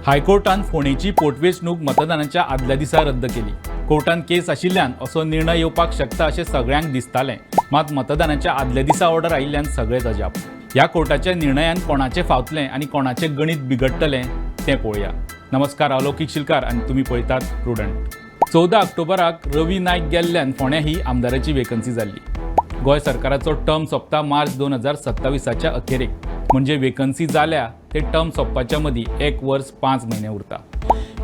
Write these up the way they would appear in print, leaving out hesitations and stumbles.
हायकोर्टान फोंडेची पोटवेंचणूक मतदानाच्या आदल्या दिसा रद्द केली. कोर्टान केस आशिल्ल्यान असो निर्णय येवपाक शकता अशें सगळ्यांक दिसतालें, मात मतदानाच्या आदल्या दिसा ऑर्डर आयिल्ल्यान सगळेच अजाप. ह्या कोर्टाच्या निर्णयान कोणाचें फावतलें आनी कोणाचें गणीत बिगडटलें तें पळोवया. नमस्कार, हांव लौकीक शिलकार आनी तुमी पळयतात प्रुडंट. 14 ऑक्टोबराक रवी नायक गेल्ल्यान फोंड्या ही आमदाराची वेकन्सी जाल्ली. गोंय सरकाराचो टर्म सोंपता मार्च 2027च्या अखेरेक, म्हणजे वेकन्सी जाल्या ते टर्म सोंपपाच्या मदीं एक वर्स 5 म्हयने उरता.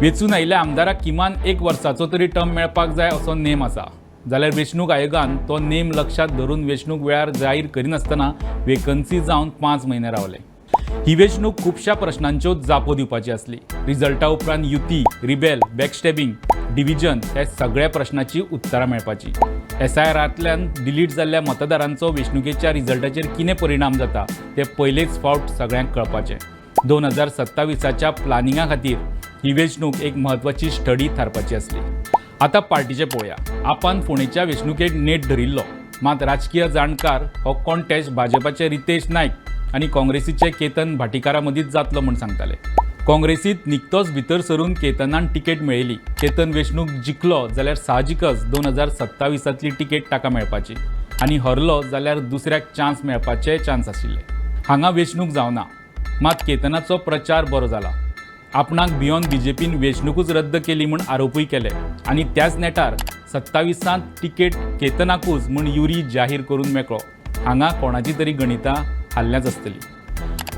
वेंचून आयिल्ल्या आमदाराक किमान एक वर्साचो तरी टर्म मेळपाक जाय असो नेम आसा. जाल्यार वेंचणूक आयोगान तो नेम लक्षात धरून वेंचणूक वेळार जाहीर करिनासतना वेकन्सी जावन 5 म्हयने रावले. ही वेंचणूक खुबश्या प्रश्नांच्यो जापो दिवपाची आसली. रिजल्टा उपरांत युती, रिबेल, बॅकस्टॅबिंग, डिव्हिजन ह्या सगळ्या प्रश्नाची उत्तरां मेळपाची. एसआयआरांतल्यान डिलीट जाल्ल्या मतदारांचो वेंचणुकेच्या रिजल्टाचेर कितें परिणाम जाता ते पयलेच फावट सगळ्यांक कळपाचें. 2027च्या प्लानिंगा खातीर ही वेंचणूक एक म्हत्वाची स्टडी थारपाची आसली. आतां पार्टीचें पळोवया. आपान फोंडेच्या वेंचणुकेक नेट धरिल्लो, मात राजकीय जाणकार हो कॉन्टेस्ट भाजपाचे रितेश नायक आनी काँग्रेसीचे केतन भाटीकारा मदींच जातलो म्हूण सांगताले. काँग्रेसीत निकतोच भितर सरून केतनान तिकेट मेळयली. केतन वेंचणूक जिखलो जाल्यार साहजिकच 2027तली तिकेट ताका मेळपाची आनी हरलो जाल्यार दुसऱ्याक चान्स मेळपाचेय चान्स आशिल्ले. हांगा वेंचणूक जावना, मात केतनाचो प्रचार बरो जाला. आपणाक भियोन बीजेपीन वेंचणुकूच रद्द केली म्हूण आरोपूय केले आनी त्याच नेटार 27त तिकेट केतनाकूच म्हूण युरी जाहीर करून मेकळो. हांगा कोणाची तरी गणितां हाल्ल्याच आसतली.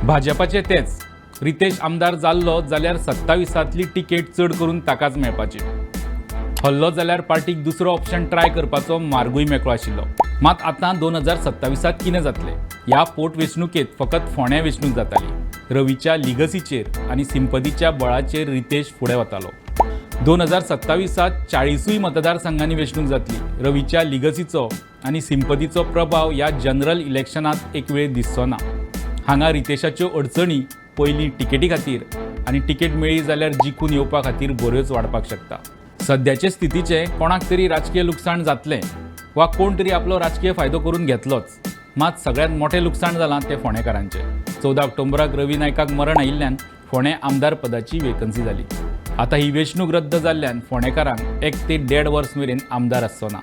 भाजपाचे तेच रितेश आमदार जाल्लो जाल्यार 27तली तिकेट चड करून ताकाच मेळपाची. हरलो जाल्यार पार्टीक दुसरो ऑप्शन ट्राय करपाचो मार्गूय मेकळो आशिल्लो. मात आतां 2027त कितें जातलें? ह्या पोटवेंचणुकेंत फकत फोंड्या वेंचणूक जाताली. रवीच्या लिगसीचेर आनी सिंपतीच्या बळाचेर रितेश फुडें वतालो. 2027त 40ूय मतदारसंघांनी वेंचणूक जातली. रवीच्या लिगसीचो आनी सिंपतीचो प्रभाव ह्या जनरल इलेक्शनांत एक वेळ दिसचो ना. हांगा रितेशाच्यो अडचणी पयलीं तिकेटी खातीर आनी तिकेट मेळ्ळी जाल्यार जिखून येवपा खातीर बऱ्योच वाडपाक शकता. सद्याचे स्थितीचें कोणाक तरी राजकीय लुकसाण जातलें वा कोण तरी आपलो राजकीय फायदो करून घेतलोच, मात सगळ्यांत मोठें लुकसाण जालां तें फोंडेकारांचें. 14 ऑक्टोबराक रवी नायकाक मरण आयिल्ल्यान फोंडें आमदार पदाची वेकन्सी जाली. आतां ही वेंचणूक रद्द जाल्ल्यान फोंडेकारांक एक ते देड वर्स मेरेन आमदार आसचो ना.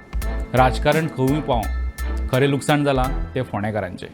राजकारण खंयूय पावों, खरें लुकसाण जालां तें फोंडेकारांचें.